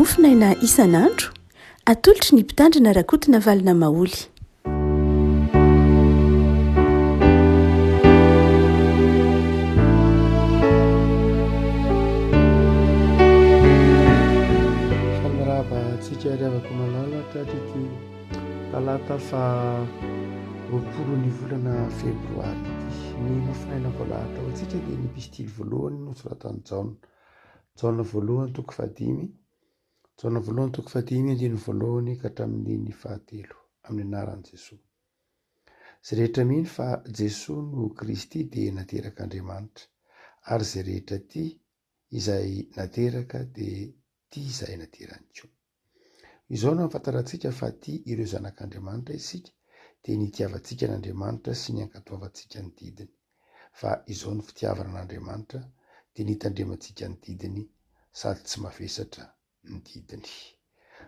Mofonaina isan'andro, atolotry ny Mpitandrina Rakotonavalona Maholy. Faly miarahaba antsika ry havako malala tratry ity talata faha 20 ny volana febroary ity. Ny mofonaina voalahatra ho antsika dia ny epistily voalohany nosoratan'i Jaona. Jaona voalohany toko fahadimy, Jaona voalohany toko fahadimy andininy voalohany ka hatramin'ny andininy fahatelo, amin'ny anaran'i Jesoa. Izay rehetra mino fa Jesoa no Kristy dia naterak'Andriamanitra, ary izay rehetra tia izay nateraka dia tia izay naterany koa. Izao no ahafantarantsika fa tia ireo zanak'Andriamanitra isika, dia ny itiavantsika an'Andriamanitra sy ny ankatoavantsika ny didiny. Fa izao no fitiavana an'Andriamanitra, dia ny hitandremantsika ny didiny sady tsy mavesatra ny didiny.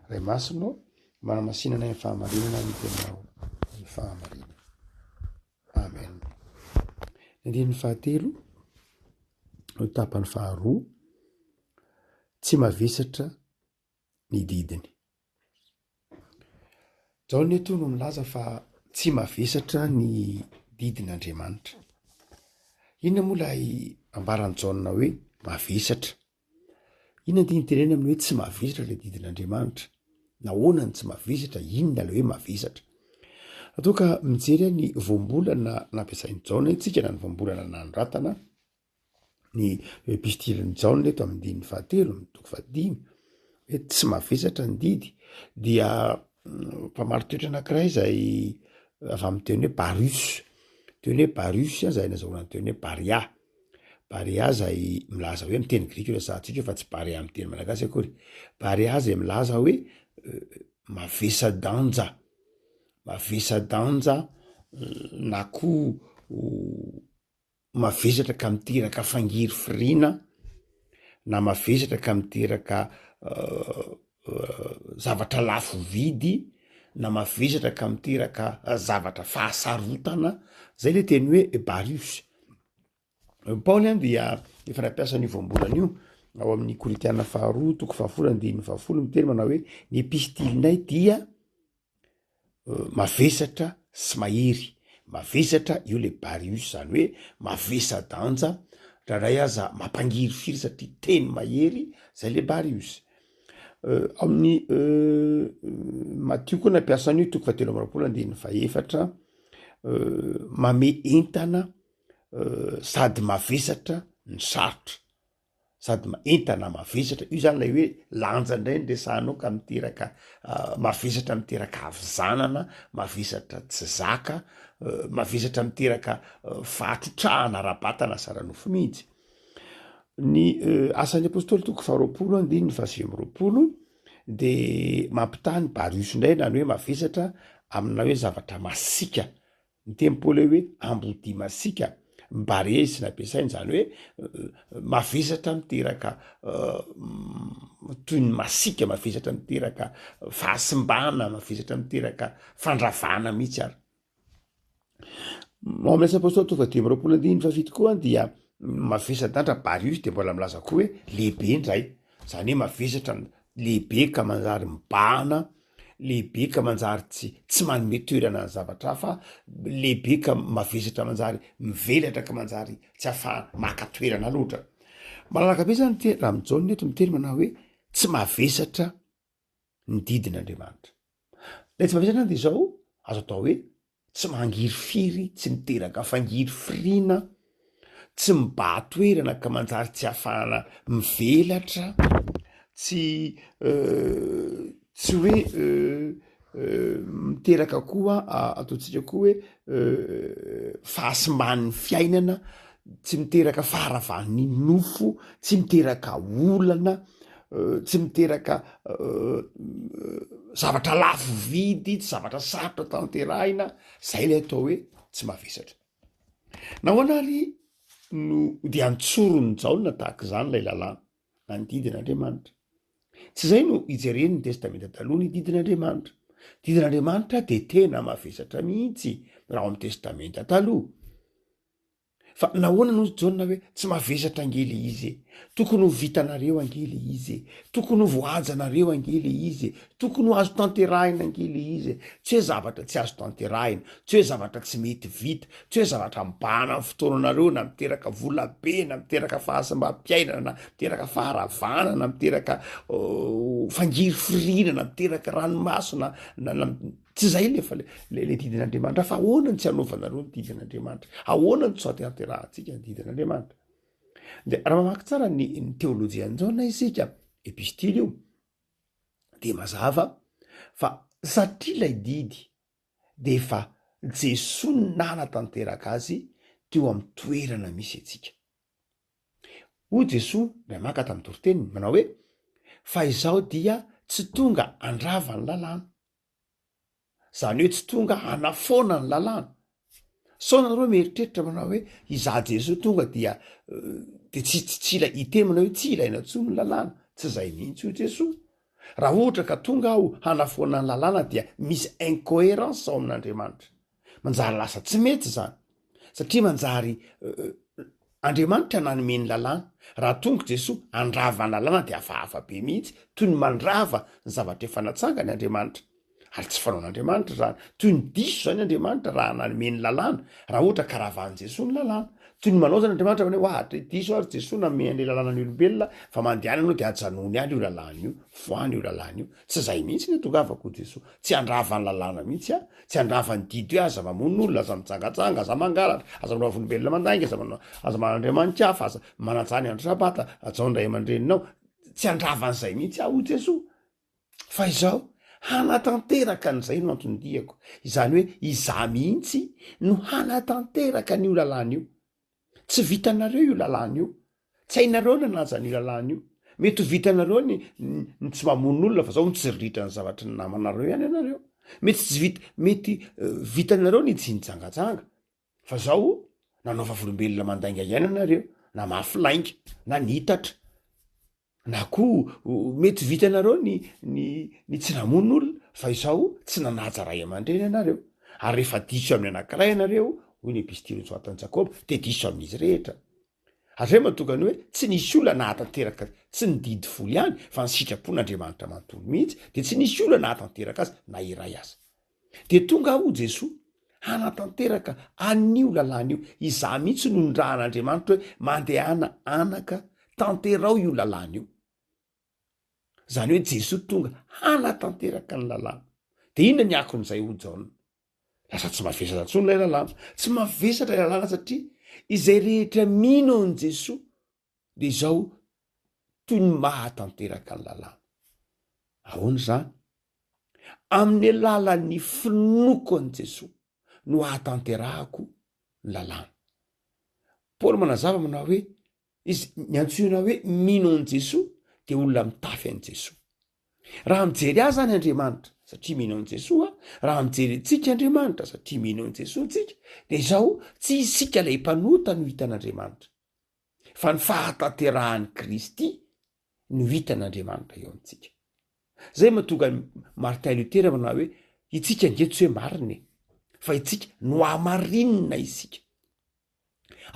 Ray Masina ô, manamasina anay amin'ny fahamarinana ny Teninao ny fahamarinana. Amen. Ny andininy fahatelo, no tapany faharoa, tsy mavesatra ny didiny. Jaona eto no milaza fa tsy mavesatra ny didin'Andriamanitra. Inona moa ilay ambaran'i Jaona hoe mavesatra? Inona ny tiany tenenina amin'ny hoe tsy mavesatra ilay didin'Andriamanitra? Nahoana no tsy mavesatra? Inona ilay hoe mavesatra? Raha toa ka mijery ny voambolana nampiasain'i Jaona isika na ny voambolana nanoratana, ny epistilin'i Jaona eto amin'ny andininy fahatelo, amin'ny toko fahadimy, hoe tsy mavesatra ny didy, dia mpamari-toetra anankiray izay avy amin'ny teny hoe barus, teny hoe barus izay nazahoana ny teny hoe baria, baria izay milaza hoe amin'ny teny grika io resahantsika io fa tsy barea amin'ny teny malagasy akory, baria izay milaza hoe mavesa-danja, mavesa-danja na koa mavesatra ka miteraka fangirifiriana na mavesatra ka miteraka zavatra lafo vidy na mavesatra ka miteraka zavatra fahasarotana, zay le teny hoe barius. Paoly an dia efa nampiasa an'io voambolana io ao amin'ny Korintiana faharoa toko fahafolo andininy fahafolo miteny manao hoe ny epistilinay dia mavesatra sy mahery, mavesatra io le Barius zany hoe mavesa-danja, ndraindray aza mampangirifiry satria teny mahery zay le Barius. Ao amin'ny Matio koa nampiasa an'io toko fahatelo amby 20 andininy fahefatra, mame entana sady mavesatra ny sarotra. sady entana mavesatra, io zany lay hoe lanja ndray no resahanao ka miteraka mavesatra miteraka havizanana, mavesatra tsy zaka, mavesatra miteraka fahatrotrahana ara-batana sy ara-nofo mihitsy. Ny asan'ny apostoly toko faharoapolo andininy fahasivy amby 20 de mampitaha ny Bariosy indray na ny hoe mavesatra amina hoe zavatra masiaka Ny teny Paoly hoe ambodia masiaka, mibare sy nampiasaina, izany hoe mavesatra miteraka toy ny masiaka, mavesatra miteraka fahasimbana, mavesatra miteraka fandravana mihitsy ary. Ao amin'ny Asa Apôstôly toko fahadimy amby 20 andininy fahafito koa dia mavesa-danja Bariosy dia mbola milaza koa hoe lehibe indray, izany hoe mavesatra lehibe ka manjary mibahana lehibe ka manjary tsy tsy manome toerana ny zavatra hafa, lehibe ka mavesatra manjary mivelatra ka manjary tsy ahafaha maka toerana loatra. Malalaka be zany ty raha mijaona eto miteny manao hoe tsy mavesatra ny didin'Andriamanitra. Ilay tsy mavesatra de zao azo atao hoe tsy mangirifiry, tsy miteraka fangirifiriana, tsy mibahan-toerana ka manjary tsy ahafahana mivelatra, tsy tsy hoe miteraka koa ataontsika koa hoe fahasimban'ny fiainana, tsy miteraka faharavan'ny nofo, tsy miteraka olana, tsy miteraka zavatra lafo vidy, tsy zavatra sarotra tanterahina, zay le atao hoe tsy mavesatra. Nahoana ary no dia antsoron'i Jaona tahaka izany ilay lalàna na ny didin'Andriamanitra? Tsy izay no ijereny ny Testamenta Taloha ny didin'Andriamanitra. Didin'Andriamanitra dia tena mavesatra mihitsy raha ao amin'ny Testamenta Taloha. Fa nahoana no hoy Jaona hoe tsy mavesatra ange le izy e? Tokony ho vitanareo ange le izy e! Tokony ho voahajanareo ange le izy e! Tokony ho azo tanterahina ange le izy e! Tsy hoe zavatra tsy azo tanterahina, tsy hoe zavatra tsy mety vita, tsy hoe zavatra mibahana ny fotoananareo na miteraka vola be na miteraka fahasimbam-piainana na miteraka faharavana na miteraka fangirifiriana na miteraka ranomaso na na Tsy izay nefa le le didin'Andriamanitra fa ahoana no tsy hanaovanareo ny didin'Andriamanitra? Ahoana no tsy hatanterahantsika ny didin'Andriamanitra? De raha mamaky tsara ny ny teolojian'i Jaona isika, epistily io, de mazava fa satria ilay didy de efa Jesoa no nanatanteraka azy teo amin'ny toerana misy antsika. Hoy Jesoa indray maka tamin'ny toriteniny manao hoe, Fa izaho dia tsy tonga handrava ny lalàna. Izany hoe tsy tonga hanafoana ny lalàna. Sao nareo mieritreritra manao hoe izaho Jesoa tonga dia de tsy tsy tsy ila- hiteny manao hoe tsy ilaina intsony ny lalàna. Tsy izay mihitsy hoy Jesoa. Raha ohatra ka tonga aho hanafoana ny lalàna dia misy incoherence ao amin'Andriamanitra. Manjary lasa tsy mety izany. Satria manjary Andriamanitra nanome ny lalàna. Raha tonga Jesoa handrava ny lalàna dia hafahafa be mihitsy, toy ny mandrava ny zavatra efa natsangany Andriamanitra. Ary tsy fanaon'Andriamanitra izany. Toy ny diso izany Andriamanitra raha nanome ny lalàna, raha ohatra ka ravan'i Jesoa ny lalàna. Toy ny manao izany Andriamanitra manao hoe oa diso ary Jesoa nanome an'ilay lalàna ny olombelona fa mandehana ianao dia ajanony any io lalàna io, foano io lalàna io. Tsy izay mihitsy ny hatongavako hoy Jesoa. Tsy handrava ny lalàna mihitsy aho. Tsy handrava ny didy hoe aza mamono olona, aza mijangajanga, aza mangalatra, aza manao volombelona mandainga, aza manao, aza manana andriamani-kafa, aza manaja ny andro sabata, hajao ny ray aman-dreninao. Tsy handrava an'izay mihitsy aho hoy Jesoa. Fa izao, hanatanteraka an'izay no anton-diako. Izany hoe izaho mihitsy no hanatanteraka an'io lalàna io. Tsy vitanareo io lalàna io. Tsy hainareo ny hanaja an'io lalàna io. Mety ho vitanareo ny ny tsy mamono olona fa zao mitsiriritra ny zavatry ny namanareo ihany ianareo. Mety tsy vita mety vitanareo ny tsy nijangajanga fa zao nanao vavolombelona mandainga ihany ianareo na mafy lainga na nitatra. Na koa mety vitanareo ny ny ny tsy namono olona fa izao tsy nanaja ray aman-dreny ianareo. Ary rehefa diso amin'ny anankiray ianareo, hoy ny epistily nosoratan'i Jakoba, dia diso amin'izy rehetra. Ary izay mahatonga ny hoe tsy nisy olona nahatanteraka tsy ny didy folo ihany fa ny sitrapon'Andriamanitra manontolo mihitsy dia tsy nisy olona nahatanteraka azy na iray aza. Dia tonga aho hoy Jesoa hanatanteraka an'io lalàna io. Izaho mihitsy no nirahan'Andriamanitra hoe mandehana anaka tanterao io lalàna io. Izany hoe Jesoa tonga hanatanteraka ny lalàna. Dia inona ny akon'izay hoy Jaona? Lasa tsy mavesatra intsony ilay lalàna. Tsy mavesatra ilay lalàna satria izay rehetra mino an'i Jesoa dia izao toy ny mahatanteraka ny lalàna. Ahoana izany? Amin'ny alalan'ny finoako an'i Jesoa no ahatanterahako ny lalàna. Paoly manazava manao hoe, izy ny antsoina hoe mino an'i Jesoa dia olona mitafy an'i Jesoa. Raha mijery ahy zany Andriamanitra satria mino an'i Jesoa aho, raha mijery antsika Andriamanitra satria mino an'i Jesoa tsika, dia izao tsy isika ilay mpanota no hitan'Andriamanitra fa ny fahatanterahan'i Kristy no hitan'Andriamanitra eo amintsika. Zay mahatonga an'i Martin Luther manao hoe itsika ange tsy hoe marina e, fa itsika nohamarinina isika.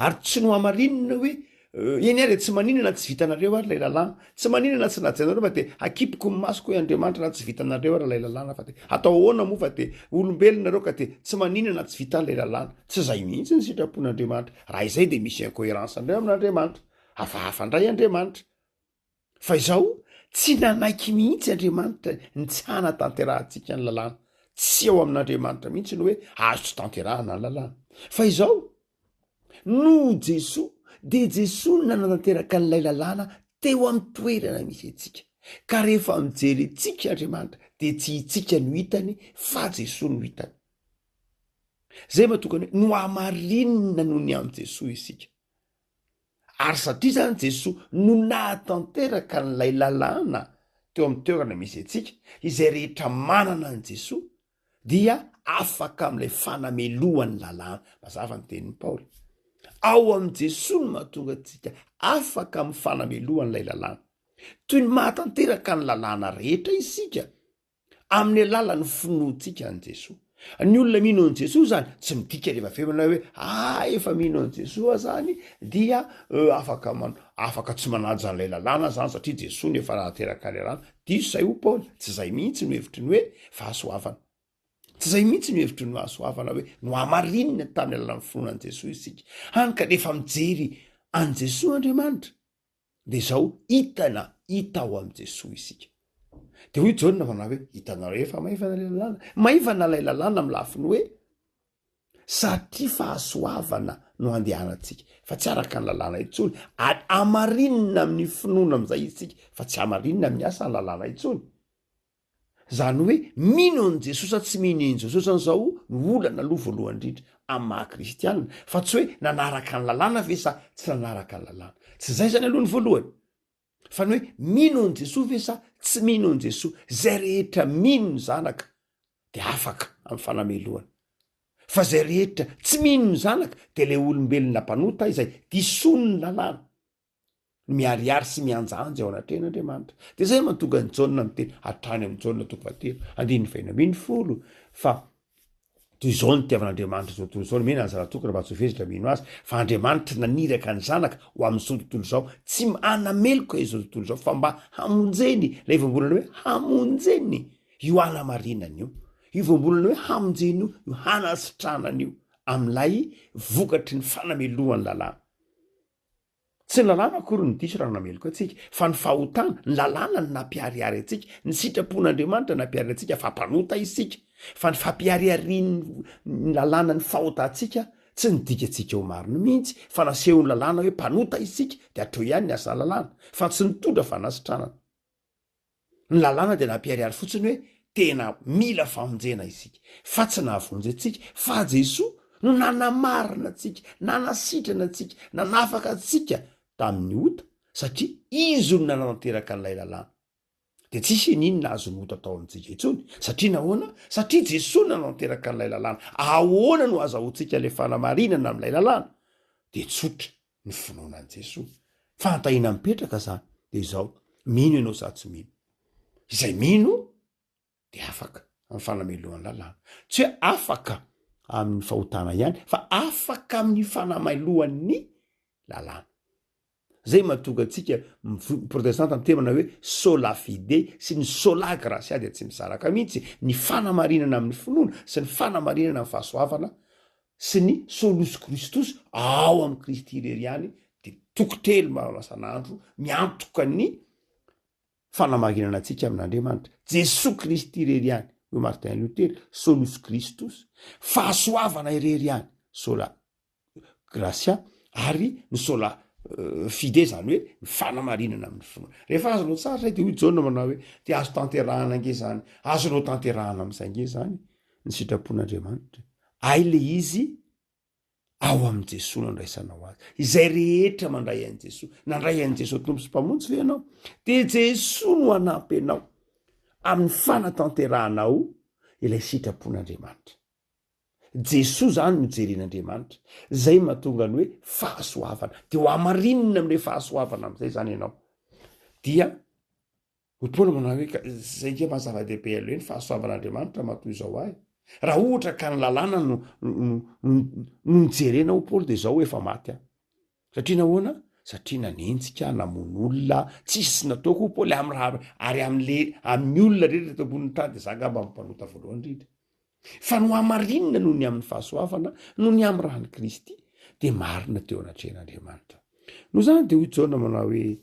Ary tsy nohamarinina hoe eny ary e, tsy maninona na tsy vitanareo ary ilay lalàna, tsy maninona na tsy najainareo fa de akipiko ny masoko hoe Andriamanitra na tsy vitanareo ary ilay lalàna fa de atao ahoana moa fa de olombelona nareo ka de tsy maninona na tsy vita ilay lalàna. Tsy zay mihitsy ny sitrapon'Andriamanitra. Raha izay de misy incoherence indray amin'Andriamanitra. Hafahafa indray Andriamanitra. Fa izao, tsy nanaiky mihitsy Andriamanitra ny tsy hanatanterahantsika ny lalàna. Tsy ao amin'Andriamanitra mihitsy ny hoe azo tsy tanterahana ny lalàna. Fa izao, noho Jesoa, dia Jesoa no nanatanteraka an'ilay lalàna teo amin'ny toerana misy antsika. Ka rehefa mijery antsika Andriamanitra, dia tsy itsika no hitany fa Jesoa no hitany. Zay mahatonga ny hoe nohamarinina noho ny amin'i Jesoa isika. Ary satria izany Jesoa no nahatanteraka an'ilay lalàna teo amin'ny toerana misy antsika, izay rehetra manana an'i Jesoa dia afaka amin'ilay fanamelohan'ny lalàna. Mazava ny tenin'i Paoly. Ao amin'i Jesoa no mahatonga antsika afaka amin'ny fanamelohan'ilay lalàna. Toy ny mahatanteraka ny lalàna rehetra isika amin'ny alalan'ny finoantsika an'i Jesoa. Ny olona mino an'i Jesoa zany tsy midika rehefa avy eo ianao hoe ah efa mino an'i Jesoa zany dia afaka afaka tsy manaja an'ilay lalàna zany satria Jesoa no efa nahateraka ny lalàna. Diso zay hoy Paoly, tsy zay mihitsy no hevitry ny hoe fahasoavana. Tsy zay mihitsy no hevitry ny fahasoavana hoe nohamarinina tamin'ny alalan'ny finoana an'i Jesoa isika. Hany ka rehefa mijery an'i Jesoa Andriamanitra de zao hitana hita ao amin'i Jesoa isika. De hoy Jaona manao hoe hitanareo efa maivana ilay lalàna. Maivana ilay lalàna amin'ny lafiny hoe satria fahasoavana no andehanantsika fa tsy araka ny lalàna intsony ary hamarinina amin'ny finoana amin'izay isika fa tsy hamarinina amin'ny asan'ny lalàna intsony. Zany hoe mino an'i Jesoa sa tsy mino an'i Jesoa zany zao no olana aloha voalohany indrindra amin'ny maha kristianina fa tsy hoe nanaraka ny lalàna ve sa tsy nanaraka ny lalàna. Tsy zay zany aloha ny voalohany fa ny hoe mino an'i Jesoa ve sa tsy mino an'i Jesoa. Zay rehetra mino ny zanaka de afaka amin'ny fanamelohana fa zay rehetra tsy mino ny zanaka de le olombelona mpanota izay disoin'ny lalàna. miharihary sy mihanjahanja eo anatrehan'Andriamanitra. Dia izay no mahatonga an'i Jaona miteny hatrany amin'i Jaona toko fahatelo, andininy faheno 16, fa toy izao no nitiavan'Andriamanitra izao tontolo izao, nomena ny Zanatokana mba tsy ho fezitra mino Azy, fa Andriamanitra naniraka ny Zanaka ho amin'izao tontolo izao, tsy hanameloka izao tontolo izao, fa mba hamonjeny, ilay voambolana hoe hamonjeny, io hanamarinana io, io voambolana hoe hamonjeny io, io hanasitranana io, amin'ilay vokatry ny fanamelohan'ny lalàna. Tsy ny lalàna akory no diso raha nameloka antsika, fa ny fahotana, ny lalàna no nampiharihary antsika, ny sitrapon'Andriamanitra nampiharihary antsika fa mpanota isika, fa ny fampihariharian'ny lalàna ny fahotantsika tsy nidika antsika ho marina mihitsy, fa nasehon'ny lalàna hoe mpanota isika, dia hatreo ihany ny asan'ny lalàna, fa tsy nitondra fanasitranana. Ny lalàna dia nampiharihary fotsiny hoe tena mila famonjena isika, fa tsy nahavonjy antsika, fa Jesoa no nanamarina antsika, nanasitrana antsika, nanafaka antsika tamin'ny ota, satria Izy no nanatanteraka an'ilay lalàna. Dia tsisy ininona azon'ny ota atao amintsika intsony. Satria nahoana? Satria Jesoa no nanatanteraka an'ilay lalàna. Ahoana no azahoantsika ilay fanamarinana amin'ilay lalàna? Dia tsotra, ny finoana an'i Jesoa. Fahantahina mipetraka zany de izao, mino ianao sa tsy mino? Izay mino de afaka amin'ny fanamelohan'ny lalàna. Tsy hoe afaka amin'ny fahotana ihany fa afaka amin'ny fanamailohan'ny lalàna. Zay mahatonga antsika protestanta miteny manao hoe sola fide sy ny sola gratia dia tsy misaraka mihitsy, ny fanamarinana amin'ny finoana sy ny fanamarinana amin'ny fahasoavana sy ny solus Christus ao amin'i Kristy irery ihany dia toko telo manao miantoka ny fanamarinana antsika amin'Andriamanitra. Jesoa Kristy irery ihany, hoy Martin Luther, solus Christus, fahasoavana irery ihany, sola gratia, ary ny sola euh, fide zany hoe ny fanamarinana amin'ny finoana. Rehefa azonao tsara zay de hoy Jaona manao hoe de azo tanterahana ange zany, azonao tanterahana amin'izay ange zany ny sitrapon'Andriamanitra. Hay le izy ao amin'i Jesoa no andraisanao azy. Izay rehetra mandray an'i Jesoa, nandray an'i Jesoa Tompo sy Mpamonjy ve ianao? Dia Jesoa no hanampy anao amin'ny fanatanterahanao ilay sitrapon'Andriamanitra. Jesoa zany no jeren'Andriamanitra. Zay mahatonga ny hoe fahasoavana. Dia ho hamarinina amin'ilay fahasoavana amin'izay zany ianao. Dia Hoy Paoly manao hoe, Ka izay ange maha zava-dehibe aloha hoe ny fahasoavan'Andriamanitra maha toy izao ahy. Raha ohatra ka ny lalàna no no no nojerena hoy Paoly dia izao efa maty aho. Satria nahoana? Satria nanenjika, namono olona, tsisy nataoko hoy Paoly amin'ny raha ary amin'le amin'ny olona rehetra eto ambonin'ny tany dia za angamba no mpanota voalohany indrindra. Fa nohamarinina noho ny amin'ny fahasoavana, noho ny amin'ny ran'i Kristy, dia marina teo anatrehan'Andriamanitra. Noho izany dia hoy Jaona manao hoe,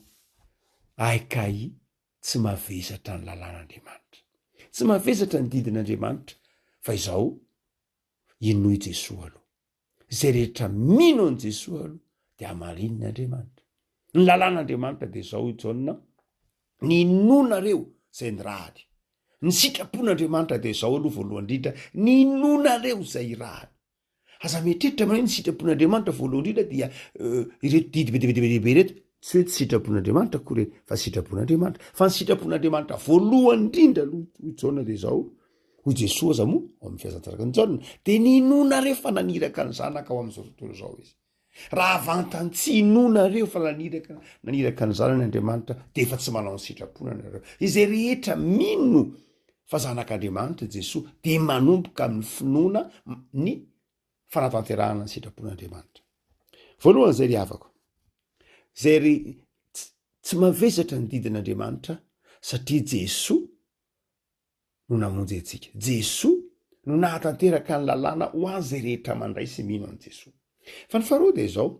Ay kay, tsy mavesatra ny lalàn'Andriamanitra. Tsy mavesatra ny didin'Andriamanitra, fa izao, inoy Jesoa aloha. Izay rehetra mino an'i Jesoa aloha dia hamarinin'Andriamanitra. Ny lalàn'Andriamanitra dia izao hoy Jaona, ny inoanareo izay nirahany. Ny sitrapon'Andriamanitra dia izao aloha voalohany indrindra, ny inoanareo izay irahany. Aza mieritreritra manao hoe ny sitrapon'Andriamanitra voalohany indrindra dia ireto didy be dia be dia be ireto. Tsy hoe tsy sitrapon'Andriamanitra akory e, fa sitrapon'Andriamanitra. Fa ny sitrapon'Andriamanitra voalohany indrindra aloha hoy Jaona dia izao, hoy Jesoa aza moa ao amin'ny filazantsarakan'i Jaona, dia ny inoanareo fa naniraka ny Zanaka ho amin'izao tontolo izao Izy. Raha vantany tsy inoanareo fa naniraka naniraka ny Zanany Andriamanitra dia efa tsy manao ny sitrapony ianareo. Izay rehetra mino. fa Zanak'Andriamanitra Jesoa dia manomboka amin'ny finoana ny fanatanterahana ny sitrapon'Andriamanitra. Voalohany izay ry havako, izay ry tsy mavesatra ny didin'Andriamanitra satria Jesoa no namonjy antsika. Jesoa no nahatanteraka ny lalàna ho an'izay rehetra mandray sy mino an'i Jesoa. Fa ny faharoa dia izao,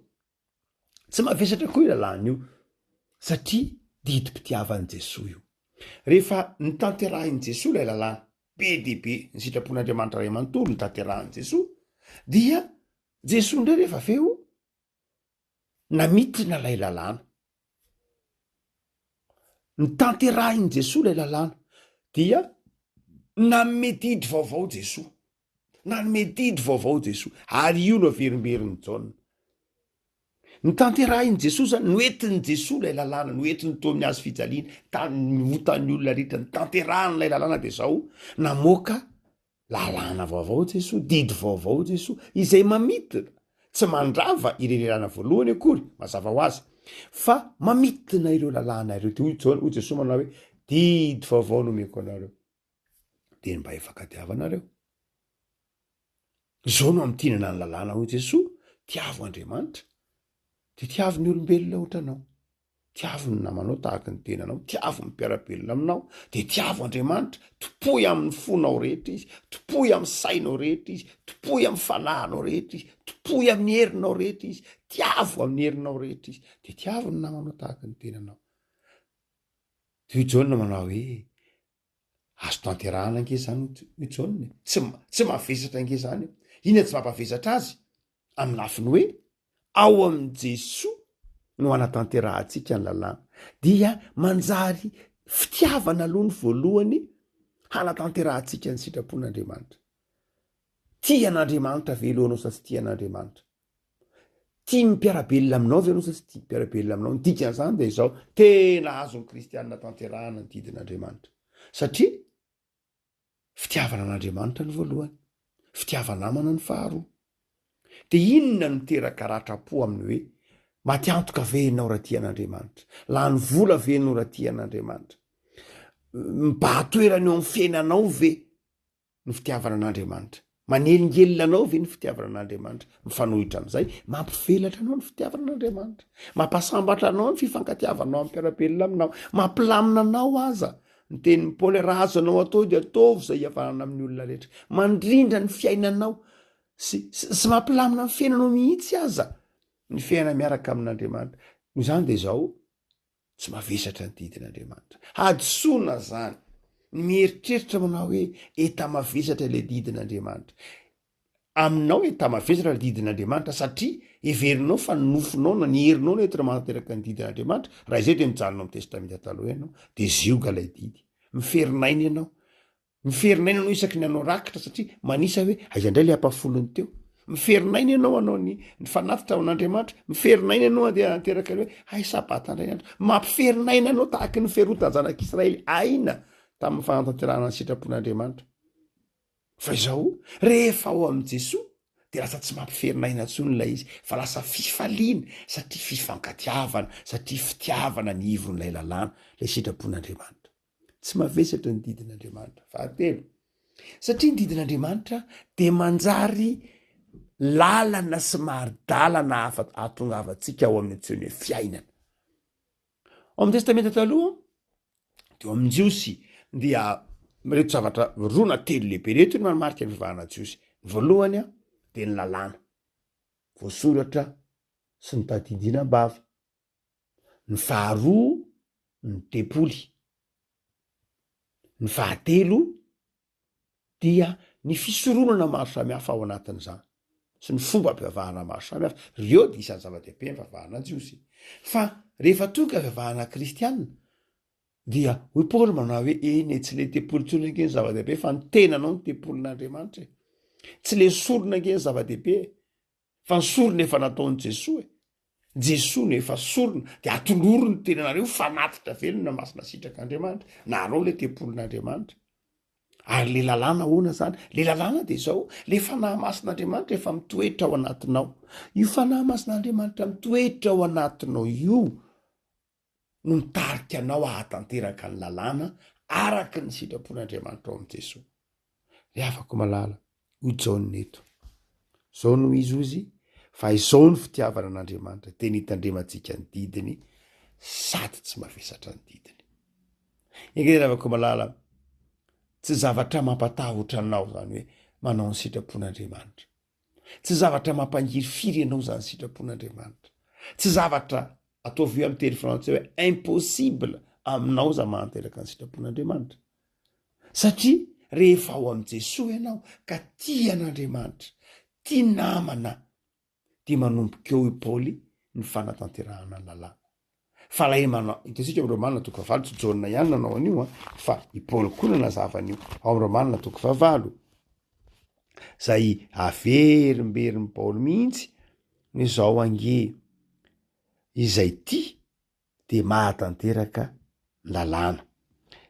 tsy mavesatra koa io lalàna io satria didim-pitiavan'i Jesoa io. Rehefa notanterahin'i Jesoa ilay lalàna, be dia be ny sitrapon'Andriamanitra Ray manontolo notanterahin'i Jesoa, dia Jesoa indray rehefa avy eo Namintina ilay lalàna. Notanterahin'i Jesoa ilay lalàna. Dia nanome didy vaovao Jesoa. Nanome didy vaovao Jesoa. Ary io no averimberin'i Jaona. Notanterahin'i Jesoa zany, noentin'i Jesoa ilay lalàna, noentiny teo amin'ny hazo fijaliana, tany ny otan'ny olona rehetra, notanterahany ilay lalàna dia zao, namoaka Lalàna vaovao Jesoa, didy vaovao Jesoa, izay mamintina, tsy mandrava ireny lalàna voalohany akory, mazava ho azy, fa mamintina ireo lalàna ireo. Dia hoy Jaona, hoy Jesoa manao hoe, didy vaovao no omeko anareo, dia ny mba hifankatiavanareo. Izao no hamintinana ny lalàna, hoy Jesoa, tiavo Andriamanitra, dia tiavo ny olombelona ohatranao. Tiavo ny namanao tahaka ny tenanao, tiavo ny mpiara-belona aminao, dia tiavo Andriamanitra, tompoy amin'ny fonao rehetra Izy, tompoy amin'ny sainao rehetra Izy, tompoy amin'ny fanahinao rehetra Izy, tompoy amin'ny herinao rehetra Izy, tiavo amin'ny herinao rehetra Izy, dia tiavo ny namanao tahaka ny tenanao. Dia hoy Jaona manao hoe, azo tanterahana ange izany hoy Jaona e, tsy, tsy mavesatra ange izany e. Inona tsy mampavesatra azy? Amin'ny lafiny hoe, Ao amin'i Jesoa no anatanterahantsika ny lalàna. Dia manjary fitiavana aloha ny voalohany hanatanterahantsika ny sitrapon'Andriamanitra. Tia an'Andriamanitra ve aloha anao sa tsy tia an'Andriamanitra? Tia ny mpiara-belona aminao ve anao sa tsy tia ny mpiara-belona aminao? Ny dikan'izany dia izao, tena azon'ny kristianina tanterahana ny didin'Andriamanitra. Satria Fitiavana an'Andriamanitra ny voalohany, fitiava-namana ny faharoa. Dia inona no miteraka ratram-po amin'ny hoe maty antoka ve ianao raha tia an'Andriamanitra? Lany vola ve ianao raha tia an'Andriamanitra? Mibahan-toerana eo amin'ny fiainanao ve ny fitiavana an'Andriamanitra? Manelingelina anao ve ny fitiavana an'Andriamanitra? Mifanohitra amin'izay, mampivelatra anao ny fitiavana an'Andriamanitra. Mampasambatra anao ny fifankatiavanao amin'ny mpiara-belona aminao. Mampilamina anao aza ny tenin'i Paoly, raha azonao atao dia ataovy izay hihavanana amin'ny olona rehetra. Mandrindra ny fiainanao sy, sy, sy mampilamina ny fiainanao mihitsy aza ny fiainana miaraka amin'Andriamanitra. Noho izany dia izao, Tsy mavesatra ny didin'Andriamanitra. Hadisoana izany ny mieritreritra manao hoe enta-mavesatra ilay didin'Andriamanitra. Aminao enta-mavesatra ilay didin'Andriamanitra satria heverinao fa ny nofonao na ny herinao no entina manatanteraka ny didin'Andriamanitra. Raha izay dia mijanona ao amin'ny Testamenta Taloha ianao, dia zioga ilay didy. Miferinaina ianao. Miferinaina ianao isaky ny hanao rakitra satria manisa hoe aiza indray le ampahafolony teo. Miferinaina ianao hanao ny ny fanatitra ho an'Andriamanitra. Miferinaina ianao andeha hanateraka ny hoe hay sabata indray ny andro. Mampiferinaina anao tahaky ny ferotan-janak'Israely aina tamin'ny fanatanterahana ny sitrapon'Andriamanitra. Fa izao, rehefa ao amin'i Jesoa dia lasa tsy mampiferinaina intsony ilay izy fa lasa fifaliana satria fifankatiavana, satria fitiavana ny ivon'ilay lalàna, ilay sitrapon'Andriamanitra. Tsy mavesatra ny didin'Andriamanitra. Fahatelo, satria ny didin'Andriamanitra dia manjary lalana sy mari-dalana afa ahatongavantsika ao amin'ny antsoiny hoe fiainana. Ao amin'ny Testamenta Taloha, teo amin'ny Jiosy, dia ireto zavatra roa na telo lehibe ireto no manamarika ny fivavahana jiosy. Ny voalohany dia ny lalàna voasoratra sy ny tadidiana am-bava. Ny faharoa ny tempoly. Ny fahatelo dia ny fisoronana maro samihafa ao anatin'izany sy ny fombam-pivavahana maro samihafa. Ireo dia isan'ny zava-dehibe ny fivavahana jiosy. Fa rehefa tonga fivavahana kristiana dia hoy Paoly manao hoe eny e, tsy le tempoly intsony ange ny zava-dehibe fa ny tenanao ny tempolin'Andriamanitra e. Tsy le sorona ange ny zava-dehibe e. Fa ny sorona efa nataon'i Jesoa e! Jesoa no efa sorona, dia atolory ny tenanareo ho fanatitra velona masina sitrak'Andriamanitra, nareo le tempolin'Andriamanitra. Ary le lalàna ahoana zany? Le lalàna de zao, le Fanahy Masin'Andriamanitra efa mitoetra ao anatinao. Io Fanahy Masin'Andriamanitra mitoetra ao anatinao io no mitarika anao hahatanteraka ny lalàna. araka ny sitrapon'Andriamanitra ao amin'i Jesoa. Ry havako malala, hoy Jaona eto, izao no izy hozy, fa izao ny fitiavana an'Andriamanitra, dia ny hitandremantsika ny didiny sady tsy mavesatra ny didiny. Enga ry havako malala, tsy zavatra mampatahotra anao izany hoe manao ny sitrapon'Andriamanitra. Tsy zavatra mampangirifiry anao izany sitrapon'Andriamanitra. Tsy zavatra ataovy hoe amin'ny teny frantsay hoe impossible aminao izany mahanteraka ny sitrapon'Andriamanitra. Satria rehefa ao amin'i Jesoa ianao ka tia an'Andriamanitra, tia namana, dia manomboka eo i Paoly ny fanatanterahana ny lalàna. Fa ilay manao, hitantsika amin'ny Romana toko fahavalo, tsy Jaona ihany nanao an'io an, fa i Paoly koa nanazava an'io ao amin'ny Romana toko fahavalo, zay averimberin'i Paoly mihitsy hoe zao ange izay tia dia mahatanteraka ny lalàna.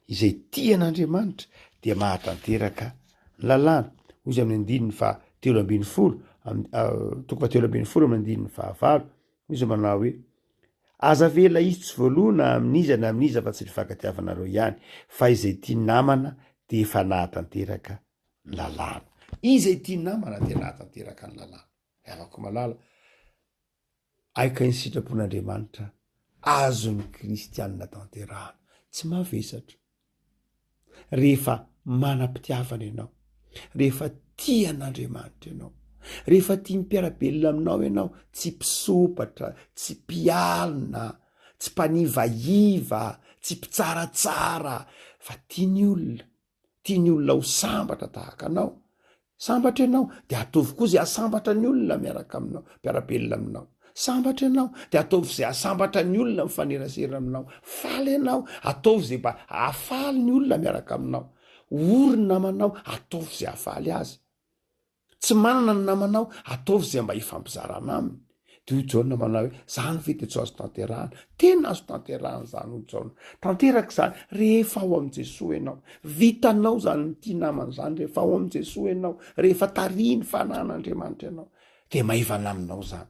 Izay tia an'Andriamanitra dia mahatanteraka ny lalàna. Hoy izy amin'ny andininy faha 13, toko faha 13 amin'ny andininy fahavalo, hoy izy manao hoe, Aza avela hisy tsy voaloa na amin'iza na amin'iza fa tsy ny fankatiavanareo ihany, fa izay tia namana dia efa nahatanteraka ny lalàna. Izay tia namana dia nahatanteraka ny lalàna. Ry havako malala, Aika ny sitrapon'Andriamanitra azon'ny kristianina tanterahana. Tsy mavesatra. Rehefa manam-pitiavana ianao, rehefa tia an'Andriamanitra ianao, rehefa tia ny mpiara-belona aminao ianao, tsy mpisopatra, tsy mpialona, tsy mpanivaiva, tsy mpitsaratsara, fa tia ny olona. Tia ny olona ho sambatra tahaka anao. Sambatra ianao, de ataovy koa zay hahasambatra ny olona miaraka aminao, mpiara-belona aminao. Sambatra ianao, de ataovy zay hahasambatra ny olona mifanerasera aminao. Faly ianao, ataovy zay mba hahafaly ny olona miaraka aminao. Ory ny namanao, ataovy zay hahafaly azy. Tsy manana ny namanao, ataovy izay mba hifampizarana aminy. Dia hoy Jaona manao hoe, Izany ve dia tsy azo tanterahana? Tena azo tanterahana izany, hoy Jaona. Tanteraka izany rehefa ao amin'i Jesoa ianao. Vitanao izany mitia namana izany rehefa ao amin'i Jesoa ianao, rehefa tarihin'ny Fanahin'Andriamanitra ianao. Dia maivana aminao izany.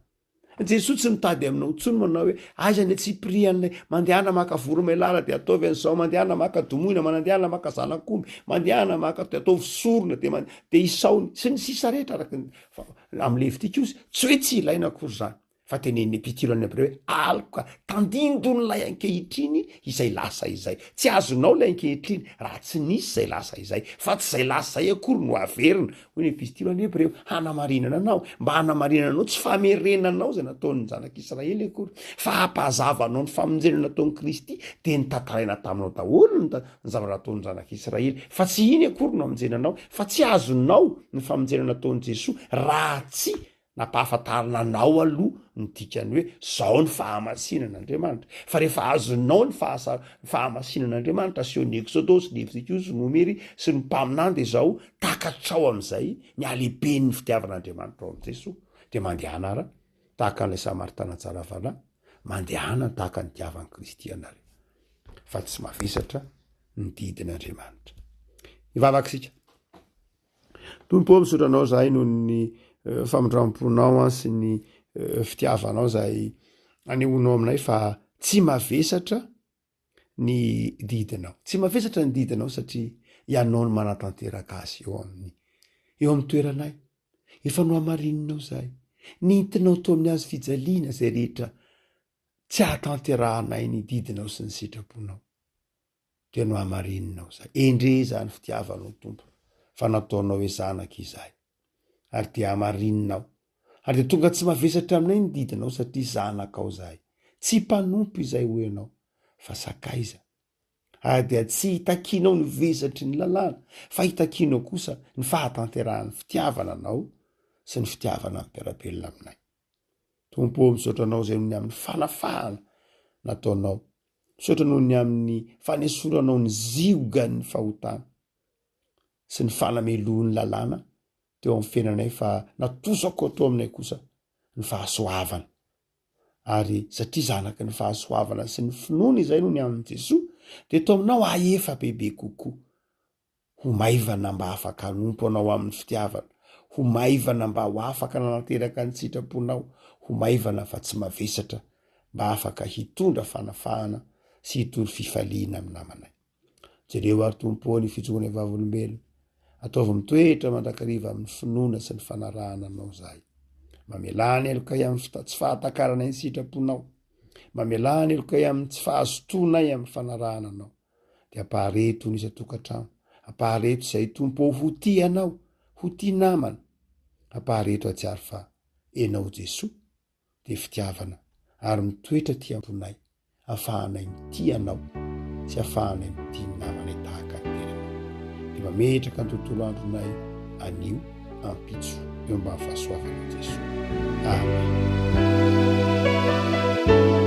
Jesoa tsy mitady aminao intsony manao hoe aiza ny antsipirian'ilay mandehana maka voromailala dia ataovy an'izao, mandehana maka domoina, manandehana maka zanak'omby, mandehana maka dia ataovy sorona dia man- dia isaony sy ny sisa rehetra araka ny fa amin'ny Levitikosy tsy hoe tsy ilaina akory izany fa tenenin'ny epitilo any Hebreo hoe aloka tandindon'ilay ankehitriny izay lasa izay. Tsy azonao ilay ankehitriny raha tsy nisy izay lasa izay fa tsy izay lasa izay akory no averina Hoy ny Epistily ho an'ny Hebreo, hanamarinana anao, mba hanamarinana anao, tsy famerenana anao izay nataon'ny zanak'Israely akory, fa hampahazava anao ny famonjena nataon'i Kristy, dia notantaraina taminao daholo ny ny zavatra nataon'ny zanak'Israely, fa tsy iny akory no hamonjena anao, fa tsy azonao ny famonjena nataon'i Jesoa raha tsy Nampahafantarina anao aloha ny dikany hoe zao ny fahamasinan'Andriamanitra. Fa rehefa azonao ny fahasa- fahamasinan'Andriamanitra asehon'ny Eksodosy, Levitikosy, Nomery sy ny mpaminany dia zao takatrao amin'izay ny halehiben'ny fitiavan'Andriamanitra ao amin'i Jesoa. Dia mandehana ara tahaka an'ilay Samaritana tsara fanahy, mandehana tahaka ny itiavan'i Kristy anareo. Fa tsy mavesatra ny didin'Andriamanitra. Hivavaka isika. Tompo ô, misaotra anao zahay noho ny eh, famindram-ponao an sy ny eh, fitiavanao zay anehoanao aminay fa tsy mavesatra ny didinao. Tsy mavesatra ny didinao satria ianao no manatanteraka azy eo amin'ny eo amin'ny toeranay. Efa nohamarininao zahay. Nentinao teo amin'ny hazo fijaliana izay rehetra tsy ahatanterahanay ny didinao sy ny sitraponao. dia nohamarininao izahay. Endre izany fitiavanao Tompo fa nataonao hoe zanaka izahay. Ary dia hamarininao. Ary dia tonga tsy mavesatra aminay ny didinao satria zanakao izahay. Tsy mpanompo izahay hoy ianao fa sakaiza. Ary dia tsy hitakianao ny vesatry ny lalàna fa hitakianao kosa ny fahatanterahan'ny fitiavana anao sy ny fitiavana ny mpiara-belona aminay. Tompo ô, misaotra anao izay noho ny amin'ny fanafahana nataonao. Misaotra noho ny amin'ny fanesoranao ny ziogan'ny fahotana sy ny fanamelohan'ny lalàna teo amin'ny fiainanay fa natosako teo aminay kosa ny fahasoavana. Ary satria zanaky ny fahasoavana sy ny finoana izay noho ny amin'i Jesoa, dia eto aminao hahefa bebe kokoa. Ho maivana mba afaka hanompo Anao amin'ny fitiavana, ho maivana mba ho afaka nanateraka ny sitraponao, ho maivana fa tsy mavesatra mba afaka hitondra fanafahana sy hitory fifaliana amin'ny namanay. Jereo ary Tompo ô ny fijoroanay vavolombelona. Ataovy mitoetra mandrakariva amin'ny finoana sy ny fanarahana Anao izahay. Mamelà ny helokay amin'ny fita- tsy fahatakaranay ny sitraponao. Mamelà ny helokay amin'ny tsy fahazotoanay amin'ny fanarahana Anao. Dia ampahareto ny isan-tokantrano. Ampahareto izay Tompo ô ho tia Anao, ho tia namana. Ampahareto hatsiaro fa Enao Jesoa dia fitiavana ary mitoetra aty am-ponay afahanay mitia anao sy afahanay mitia ny namanay tahaka ny tenanay. Dia mametraka ny tontolo andronay anio ampitso eo ambany fahasoavanao Jesoa. Amen.